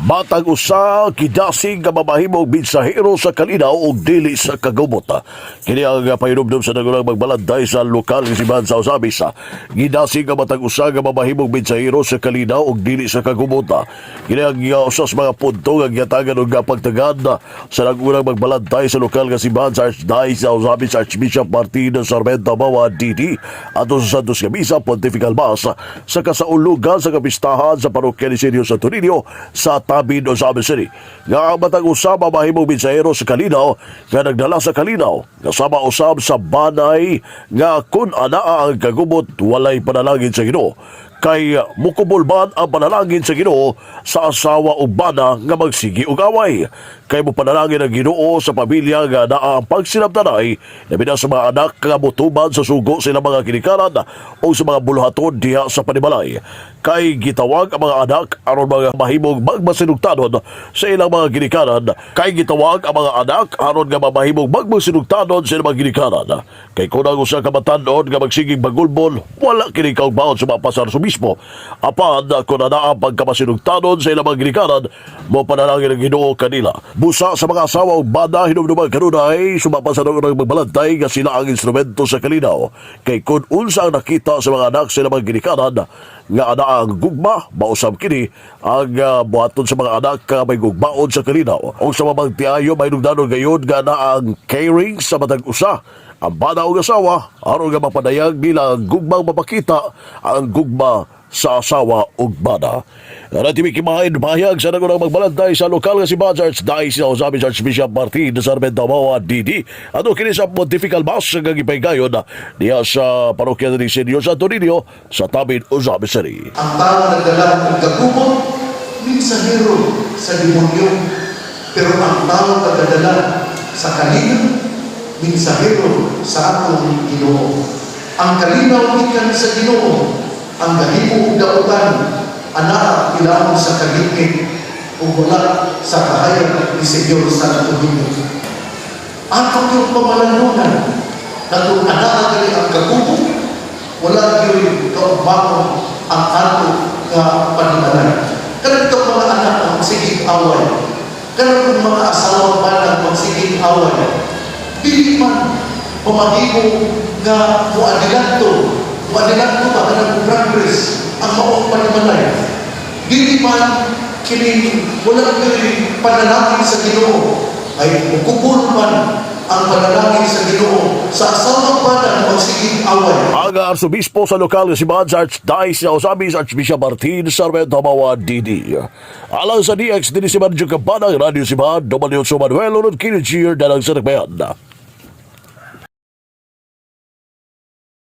Matag usa kidasig nga mamahimong mensahero sa kalinaw ug dili sa kagubot. Kini ang pahinumdum sa nangunang magbalanday sa lokal nga simbahan sa Ozamiz. Gidasig nga matag usa nga mamahimong mensahero sa kalinaw ug dili sa kagubot. Kini ang usa sa mga punto nga gihatagan og pagtagad sa nangunang magbalantay sa lokal nga simbahan sa Archdiocese sa Ozamiz, Archbishop Martin Sarmenta Mawa DD, ato sa Santos nga Misa, Pontifical Mass, sa kasaulugan sa kapistahan sa parokya ni Senyor Santo Niño sa Tabin, Ozamiz City. Nga ang matag usa mamahimong mensahero sa kalinaw nga nagdala sa kalinaw kasama usab sa banay nga kung anaa ang kagubot, walay panalangin sa Ginoo, kay mukubol man ang panalangin sa Ginoo sa asawa o bana nga magsigi og away? Kay mo panalangin ang Ginoo sa pamilya nga naa ang pagsinabtanay, labi na sa mga anak nga motuman sa sugo sa ilang mga ginikanan o sa mga buluhaton diha sa panimalay? Kay gitawag ang mga anak aron mga mahimong magmasinugtanon sa ilang mga ginikanan. Kay gitawag ang mga anak aron nga mamahimong magmasinugtanon sa ilang mga ginikanan. Kay kung ang usa ka batan-on nga magsiging bagulbol, wala kini kaugmaon sa mga pasar mismo. Apan kung anaa ang pagkamasinugtanon sa ilang mga ginikanan, mo panalangin ang Ginoo kanila. Busa sa mga asawa ug bana, hinumduman kanunay sumapa sa nang magbalantay nga sila ang instrumento sa kalinaw. Kay kung unsa ang nakita sa mga anak sa ilang mga ginikanan nga anaa ang gugma, mausab kini ang buhaton sa mga anak nga may gugmaon sa kalinaw. O sa mamang tiayo, may nugdanon gayon nga naa ang caring sa matag usa, ang bana o asawa, aron nga mapadayag nila ang gugmang mapakita ang gugma sa asawa ug bana. Natimi kimain pahayag sa nagunang magbalantay sa lokal nga simbahan sa Archdiocese sa Ozamiz, Archbishop Martin Sarmenta Mawa DD. Ato kini sa Pontifical Mass nga gipaygayon diha sa parokya ni Senyor Santo Niño sa Tabin, Ozamiz City. Ang tao nagdala og kagubot, mensahero sa demonyo. Pero ang tao nagadala sa kalinaw, mensahero sa atong Ginoo. Ang kalinaw gikan sa Ginoo, ang gahimo og dautan, anaa ilawom sa kalingit ug wala sa kahayag ni Senyor Santo Niño. Ato yung pamalanunan na kung anaa gali ang kagubot, wala gyud kaugmaon ang ato nga panimalay. Kanang itong mga anak ang magsigig away. Kanang mga asawa man ang magsigig away. Dili man mamahimo nga muadilanto ba kanang progress ang maong panimalay. Dili man kini wala gyud panalangin sa Ginoo, ay mukubol man ang panalangin sa Ginoo sa asawang bana magsigig away. Ang arsobispo sa lokal nga simbahan sa Archdiocese sa Ozamiz, Archbishop Martin Sarmenta Mawa DD. Alang sa DX, dinhi si Manjo Kabanang, Radio Simbahan, W. Manuel, Unod Kini Cheer, dalang sa Nagbayan.